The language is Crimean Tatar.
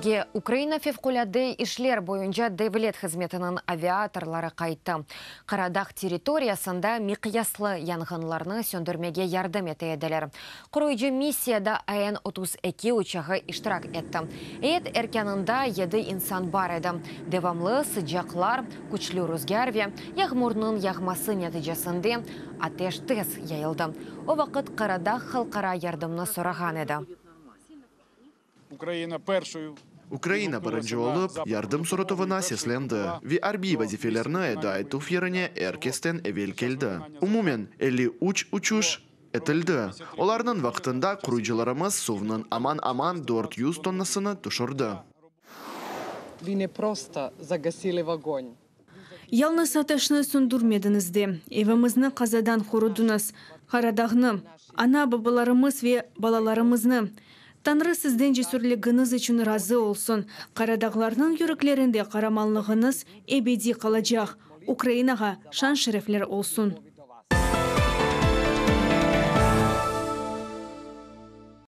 Kefege Ukraina Fevqulâde işler boyunca devlet hızmetiniñ aviatorları qayttı. Qaradağ territoriyasında miqyaslı yanğınlarnı söndürmege yardım ete ediler. Qoruyıcı missiyada AN-32 uçağı iştirak etti. Eyet erkânında yedi insan bar edi. Devamlı sıcaqlar, küçlü ruzgâr ve yağmurnıñ yağması neticesinde ateş tez yayıldı. O vaqıt Qaradağ halqara yardımnı sorağan edi. Ukraina birinci olıp, yardım soratuvına seslendi ve arbiy vazifelerni eda etüv yerine er kesten evel keldi. Umumen 53 uçuş etildi, olarnıñ vaqtında quruyıcılarımız suvnıñ aman-aman 400 tonnasını tüşürdi. Vi ne prosto zagasili vogon. Yalnız ateşni söndürmediñiz de, evimizni qazadan qorudıñız, Qaradağnı, ana-babalarımız ve balalarımıznı. Tañrı sizden cesürligiñiz içün razı olsun. Qaradağlarnıñ yüreklerinde qaramanlığıñız ebediy qalacaq. Ukrainağa şan-şerefler olsun!